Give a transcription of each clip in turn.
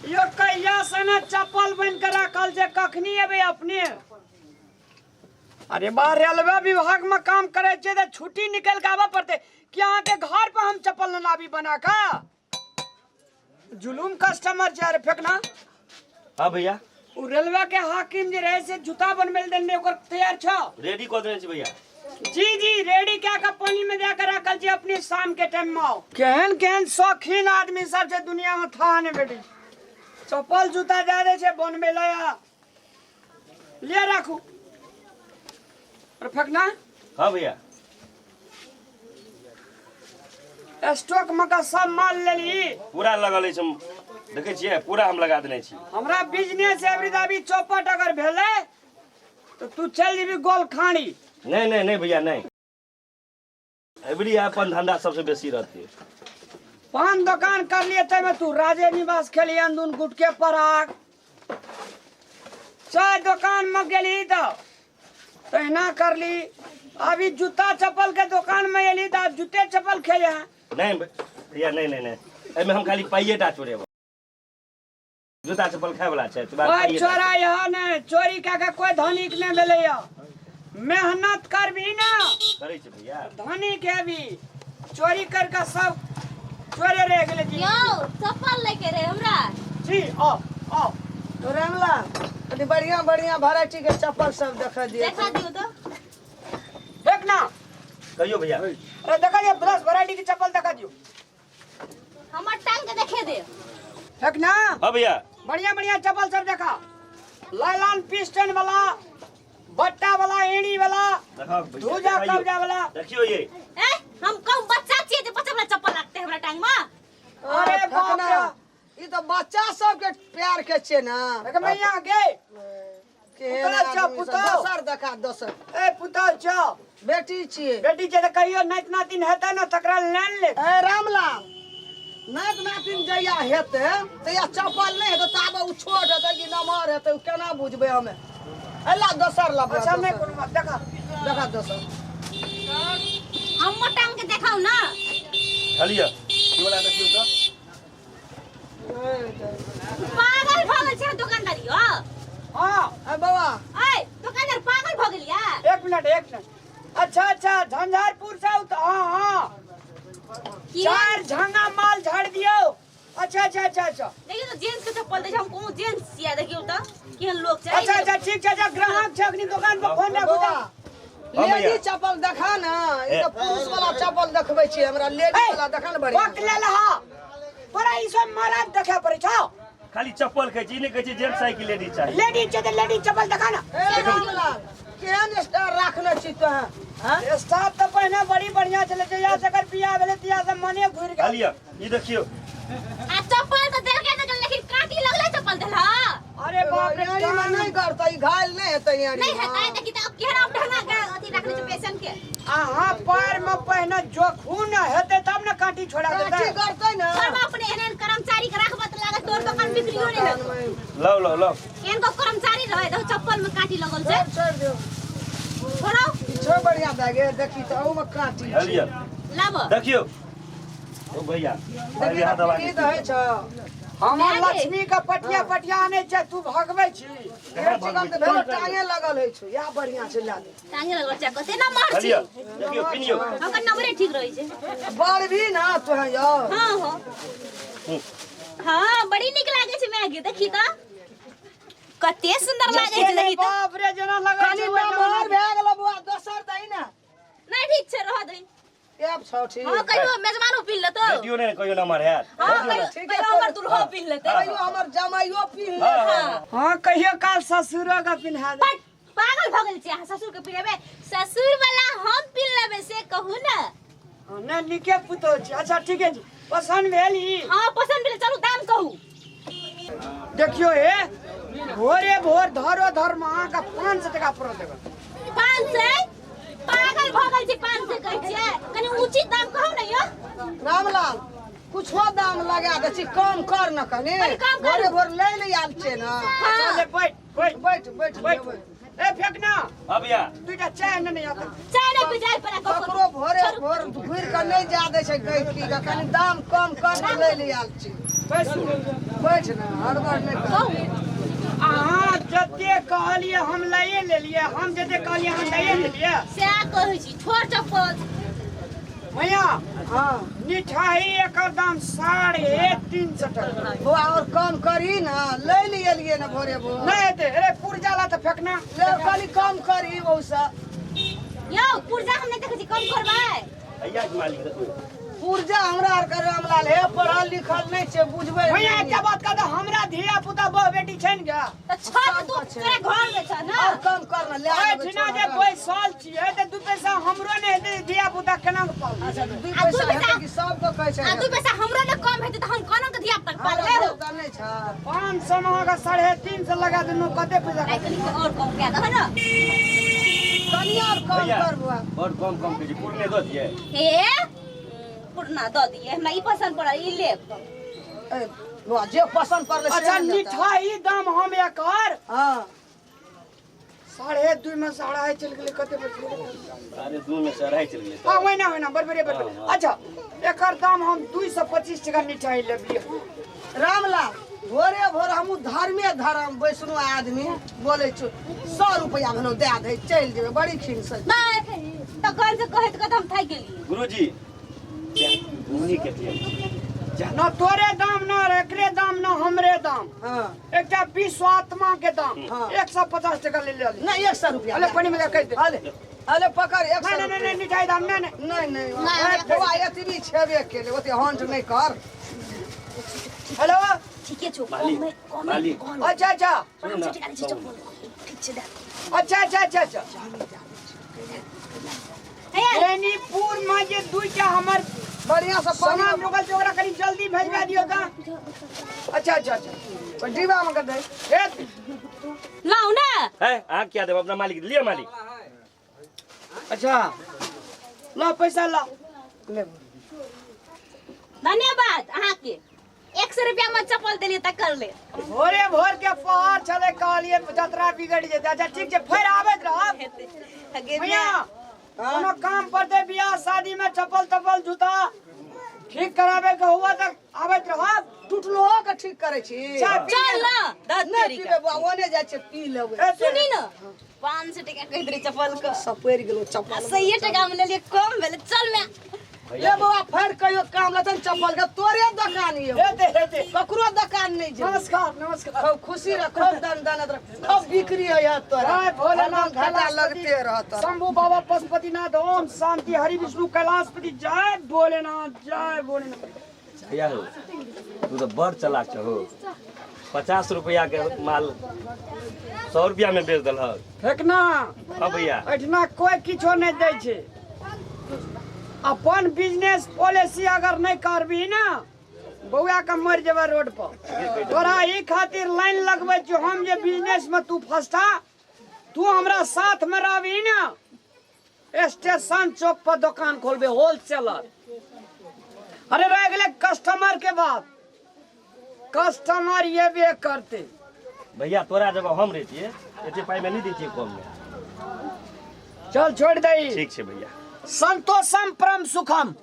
यो कहिया से ने चप्पल बन के राखल छै, कखनी एबै अपने? अरे बा, रेलवे विभाग में काम करे छियै तऽ छुट्टी निकल के आबऽ पड़तै कि अहाँके घर पर हम चप्पल न लाबी बना कऽ? जुलूम कस्टमर छै। अरे फेकना। हाँ भैया। ओ रेलवे के हाकिम जे रहे से जूता बनबै लए देने, ओकर तैयार छौ? रेडी कऽ देने छी भैया। जी जी, रेडी क्या के पानी में दे के रखल छी, अपने शाम के टाइम में आओ। केहन केहन शौकीन आदमी सब छै दुनिया में, था ने बेटी, चप्पल जूता दे दे छै बनबै लए आ ले राखू। अरे फेकना। हाँ भैया। स्टॉक में का सब माल लेली? पूरा लगल अछि, हम देखै छियै, पूरा हम लगा देने छी। हमरा बिजनेस एवरी दाबी चौपट अगर भेलै तो तू चल जेबी गोल खानी। नहीं नहीं नहीं भैया, नहीं, एबरी अपन धंधा सबसे बेसी रहते। पान दुकान कर लिए तमे तू राजे निवास खेली, अंदून गुटके पराग चाय दुकान में गेली तो तहिना करली, अभी जूता चप्पल के दुकान में एली तो आब जूते चप्पल खेले हैं। नहीं भैया, नहीं नहीं नहीं, एहिमे हम खाली पाइये टा चोरेब, जूता चप्पल खाय वाला छै तो बात। कोई पाइये टा। चोरा यहाँ नहीं, चोरी कए के कोई धनिक नहीं भेलै यऽ। मेहनत करबी ना। करै छै भैया। धनिक हेबी, चोरी करके सब चोरे रह गेलै जी। यौ, चप्पल लैके रहे हमरा। जी, आओ आओ। तो रामलाल, कनि बढ़िया बढ़िया वेराइटी के चप्पल सब देखा दिए। देखा दियौ तो। देख ना। कहियो भैया। अरे देखा दियो, 10 वैरायटी के चप्पल देखा दियो। हमर टांग के देखे दे। देख ना। हाँ भैया। बढ़िया बढ़िया चप्पल सब देखा, लाइलॉन पिस्टन वाला, बट्टा वाला, एड़ी वाला। देखाओ भैया, धूजा देखाइयो। कब्जा वाला। देखियो ये। ए, हम कम बच्चा छियै जे बच्चा वाला चप्पल लागतै हमरा टांग में? अरे बाप रे। ई तो बच्चा सब के प्यार के छियै ना। देख मैया गे। केहन पुतौ छौ, आदमी सब। पुतौ। दोसर देखा, दोसर। ए पुतौ छौ। बेटी छियै। बेटी छै तऽ कहियो नाति नातिन हेतै ने, तकरा लान ले। ए रामलाल, नाति नातिन जहिया हेतै तहिया चप्पल नहि हेतै, ताबे ओ छोट हेतै कि नमहर हेतै, ओ केना बुझबै हमे? अला दोसर लबा। अच्छा, नहि कोनो बात, देखा। देखा दोसर। हमर टांग के देखाउ ना। खालिया ई वाला देखियो तऽ। पागल भऽ गेल छै दोकानदार यौ। हाँ। ए बाबा। ए दोकानदार, पागल भऽ गेलियै? एक मिनट, एक मिनट। अच्छा अच्छा, झंझारपुर से आउ तऽ हाँ हाँ। की? चार झांगा माल झाड़ दियौ। अच्छा अच्छा अच्छा अच्छा। देखियौ तऽ, जेंट्स के चप्पल दै छै, हम कोनो जेंट्स छियै? देखियौ तऽ, केहन लोक छै। अच्छा अच्छा, ठीक छै। अच्छा, ग्राहक छै अखनी दुकान पर, फोन राखू बाबा। तऽ। हाँ भैया। लेडीज चप्पल देखा ना, ई तऽ पुरुष वाला चप्पल देखबै छियै हमरा, लेडीज वाला देखा ने बढ़िया। बक ले लहा, तोरा ई सब मरद देखे पड़ै छौ। खाली चप्पल कहै छी, ई नहि कहै छी जेंट्स चाही कि लेडीज चाही। लेडीज छै तऽ लेडीज चप्पल देखा ना। ए रामलाल, केहन स्टार राखने छी तोहें? हाँ? स्टाफ तऽ पहिने बड़ी बढ़िया छलै, जहिया से एकर बियाह भेलै तहिया से मने घुरि गेल। खालिया ई देखियो। आ चप्पल तऽ देलकै देलकै, लेकिन काँटी लगलै चप्पल देलह। अरे बाप रे। यारी में नहीं करतै, ई घायल नहीं हेतै यारी। नहि हेतै, देखी तऽ, केहन आब ढंगा के अथी रखने छै पेशेंट के। अहाँ पैर में पहिने जोखून हेतै तब ने काँटी छोड़ा देतै। काठी करतै ना। सब अपने एहन एहन कर्मचारी के राखबऽ तऽ लागत तोर दोकान बिक्रियो नहि हेतौ। लाओ लाओ लाओ। केहन को कर्मचारी रहै, देखो चप्पल में काँटी लगल छै। छोड़ छोड़ दियौ। छोड़ो। ई छौ बढ़िया भए गेल, देखी तऽ अहू में काटी छै। खालिया। लाबऽ। देखियो ओ भैया, देखी हाथ तऽ दबा की तऽ होइ छौ। हमर माय गे। लक्ष्मी के पटिया पटिया आनै छै, तू भगबै छी? डेढ़ चिकन तऽ भेलो, टांगे लगल होइ छौ, इएह बढ़िया छै, लए ले। टांगे लगल छै, कते नम्बर छी। खालिया देखियो, पिनियो। ओकर नंबरे ठीक रहै छै। बड़ भी ना तोहे यौ। हाँ हो हाँ, बड़ी नीक लागै छै माय गे, देखी तऽ कते सुंदर लागै छै, देखी तऽ। बाप रे, जेना लगै कनि छै ओहि नमहर जमाना। भए गेलो बुआ, दोसर दही ने। नहीं, ठीक छै, रह दही। आब छौ ठीक। हाँ, कहियो मेजबानो पी लेतो। बेटियो ने कहियो नंबर हैत। हाँ, कहियो। ठीक कहियो है, हमर दुल्हो पी लेतै। कहियो हमर जमाइयो पी ले। हाँ। हाँ, कहियो काल ससुरो के पिन्हा दे। बट पागल भऽ गेल छी अहाँ, ससुर के पिलेबै? ससुर वाला हम पी लेबै से कहू ने। हाँ, नहि, नीके पुतोह छै। अच्छा ठीक है जी, पसन्द भेल ई? हाँ, पसंद भेल, चलू दाम कहू। देखियो हे, भोरे भोर धरो धर में अहाँके 500 टका पड़ल देबै। 500? पागल भऽ गेल छी, 500 कहै छियै? कनि उचित दाम कहू ने यौ। रामलाल, कुछो दाम लगा दै छी, कम कर न कनि। कनि कम करू। भोरे भोर लै ले आयल छियै ने। हाँ। चल बैठ बैठ। बैठ बैठ। बैठ। लेबै। ए फेकना। हाँ भैया। दुईटा चाय ने नहीं आता? चाय नहि पी जाय पड़ा। ककरो भोरे भोर घुरि कऽ नहि जा दै छै गैकी के, कनि दाम कम कर के लै ले आयल छी। बैसू। बैठ ना, हड़बड़ नहि कर। कहू। अहाँ जते कहलियै हम लैए लेलियै, हम जते कहलियै अहाँ लैए लेलियै। सएह कहै छी, छोड़ चप्पल। भैया हाँ मिठाई एकर दाम 350 टका। बौआ और कम करी ना, लै ले एलियै ना भोरे भोर। नहीं हेतै, अरे पुर्जा ला तऽ फेकना। ले खाली कम करी ओहिसँ। यौ पुर्जा हम नहि देखै छी, कम करबै। भैया के मालिक देखू। पुर्जा हमरा आर के रामलाल हे पढ़ल लिखल नहि छै, बुझबै भैया नहि। एकटा बात कह दे, हमरा धिया पुता बहु बेटी छै ने गे। तऽ छत तू तोरा घर मे छ ना। और कम कर ना, ले आबै एहिठिना जे बैसल छियै तऽ 2 पैसा हमरो नहि हेतै, धिया पुता केना के पालबै? अच्छा, 2 आ दू पैसा पैसा- हेतै कि सबके कहै छै? आ 2 पैसा हमरो ने कम हेतै तऽ हम कोना के धिया पुता के हमरा पालबै हौ? धिया पुता नहि छै। 500 मे अहाँके 350 लगा देलहुँ, कते पैसा? आइ कनि और कम कए दह ने। कनि और कम भैया, कर बौआ। बड़ कम कम कहै छी, पूरने दऽ दियै। हे पुरना दऽ दियै, हमरा ई पसन्द पड़ल, ई लेब। ए, बौआ जे पसन्द पड़लै से अच्छा ने लेतै। मिठाई दाम हम एकर हाँ 2.5 में 2.5 चलि गेलै, कते बचलै? 2.5 में 2.5 चलि गेलै। हाँ ओहिना ओहिना बरबरे बरबरे। हाँ, हाँ। अच्छा एकर दाम हम 225 टका मिठाई लेलियै। रामलाल भोरे भोर हमहूँ धर्मे धर्म वैष्णो आदमी बोलै छौ, 100 रुपैआ भेलौ दए दे, चलि जेबै बड़ी खिनसँ। नहि तखन से कहैत कहैत हम थाकि गेलियै। गुरुजी मुन्नी के दियै। न तोरे दाम न एकरे दाम न हमरे दाम। हाँ एकटा विश्वात्मा के दाम हाँ। 150 टका ले ले। नहीं 100 रुपया। अरे पानी में कह दे। अरे अरे पकड़ 100। नहीं नहीं नहीं मिठाई दाम नहीं नहीं नहीं नहीं नहीं, बौआ एतबी छेबे केले, ओते हंट नहीं कर। हेलो ठीके छौ, मालिक, कम कम मालिक। कम। अच्छा अच्छा 500 टका दै छै चप्पल। ठीक छै दे। अच्छा अच्छा अच्छा अच्छा हे बेनीपुर में जे 2टा हमर बढ़िया से सामान रुकल छै, ओकरा कनि जल्दी भेजवा दियौ तऽ। अच्छा अच्छा अच्छा डिब्बा में कर दे। हे लाउ ना। है अहाँ किया देब अपना मालिक, लिअ मालिक। अच्छा ला पैसा ला। धन्यवाद अहाँके, 100 रुपया में चप्पल देलियै तऽ कर ले। भोरे भोर के पहाड़ छलै, कहलियै जतरा बिगड़ि जेतै। अच्छा ठीक छै, फेर आबैत रहब। भैया कोनो काम पड़तै बियाह शादी में चप्पल तप्पल जूता ठीक कराबे के हुआ तऽ आबैत रहब। टुटलो के ठीक करै छी। चाय पी चल ना दस नहि पीबै बौआ, ओने जाइ छै पी लेबै। सुनी ना 500 टका कहैत रही चप्पल के, सपरि गेलौ चप्पल। 100 टका में लेलियै, कम भेलै। चल मैं ले बौआ फेर कहियो काम लगतै ने चप्पल के, तोरे दोकान ये, हेतै हेतै, ककरो दोकान नहि जेबै। नमस्कार नमस्कार। खूब खुशी रह, खूब दन दनत रह, खूब बिक्री होइए तोरा। जय भोलेनाथ, घाटा लगते रहत। शंभू बाबा पशुपतिनाथ, ओम शांति, हरि विष्णु कैलाशपति, जय भोलेनाथ जय भोलेनाथ। भैया हो तू तऽ बड़ चलाक छहो, 50 रुपया के माल 100 रुपया में बेच देलहक। फेकना। हाँ भैया एहिठिना कोई किछो नहि दै छै। अपन बिजनेस पॉलिसी अगर नहीं करबी ना बौआ के मर जेबे रोड पर। तोरा ई खातिर लाइन लगबै छियौ हम जे बिजनेस में तू फंसता, तू हमरा साथ में रहबी ना, स्टेशन चौक पर दुकान खोलबे होलसेलर। अरे रह गेलै कस्टमर के बात, कस्टमर ये बे करते। भैया तोरा जब हम रहितियै एते पाई में नहीं दैतियै कम में। चल छोड़ दही। ठीक छै भैया। संतोषम परम सुखम।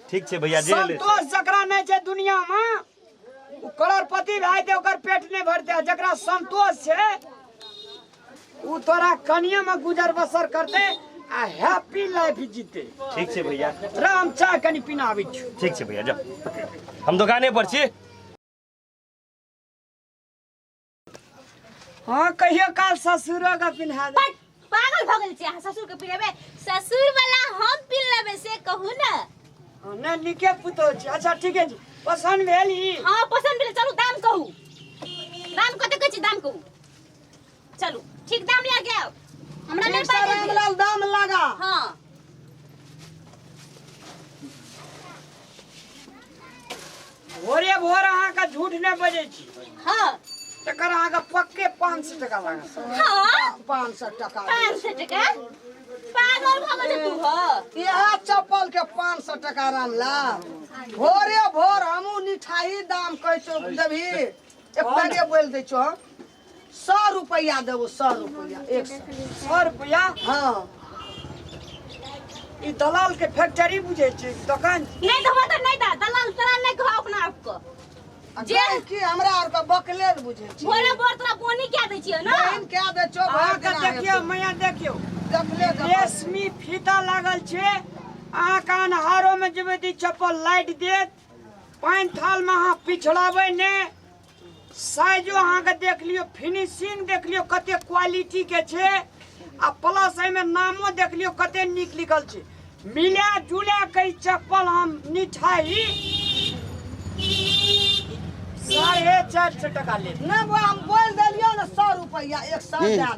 ठीक छै भैया, जे ले। संतोष जकरा नहीं छै दुनिया में उ करोड़पति भए जेतै ओकर पेट नहीं भरतै, आ जकरा संतोष छै उ तोरा कनिये में गुजर बसर करतै आ हैप्पी लाइफ जीते। ठीक छै भैया। राम चाय कनि पीना आबै छी। ठीक छै भैया, जाओ हम दुकाने पर छी। हाँ कहियो काल ससुरो के पिन्हा दे। पागल भऽ गेल छी अहाँ, ससुर के पिन्हेबै? ससुर वाला हम पिन्ह लेबै से कहू ने। नहि नीके पुतोह छी। अच्छा ठीक है जी, पसंद भेल ई? हाँ पसंद भेल। चलू दाम कहू, दाम कते कहै छी, दाम कहू। चलू ठीक दाम लए के आउ, हमरा नहि पाइ दे दियौ। रामलाल दाम लगा। हाँ भोरे भोर अहाँके झूठ नहि बजै छी। हाँ तकर अहाँके पक्के 500 टका लागत। हाँ 500 टका। 500 टका? पागल भऽ गेल तू। हो इएह चप्पल के 500 टका रामलाल। भोरे भोर हमहूँ मिठाई दाम कहै छौ देबही, एक टके बोलि दै छौ हम। 100 रुपैआ देबो, 100 रुपैआ, 100। 100 रुपैआ? हाँ ई दलाल के फैक्ट्री बुझै छै दोकान? नहीं देबो तऽ नहीं दा, दलाल तलाल नहीं कहो अपना आप को। आ जे गई की हमरा आर के बकले ने बुझै छी। भोरे भोर तोरा बोनी क्या दै छियै ना? बहिन कए दै छौ भरि अहाँके दिना देखियौ हेतौ। मैया, देखियौ देखले देखल। रेशमी फीता लागल छै। अहाँके अन्हारो में जेबै तऽ ई चप्पल लाइट देत। पानि थाल में अहाँ पिछड़ाबै ने। साइजो अहाँके देख लियौ, फिनिशिंग देख लियौ कते क्वालिटी के छै, आ प्लस एहिमे नामो देख लियौ कते नीक लिखल छै। मिला जुला के ई चप्पल हम निठाही 450 टका लेब। नहि बौआ, हम बोलि देलियौ ने 100 रुपैआ, 100 दए।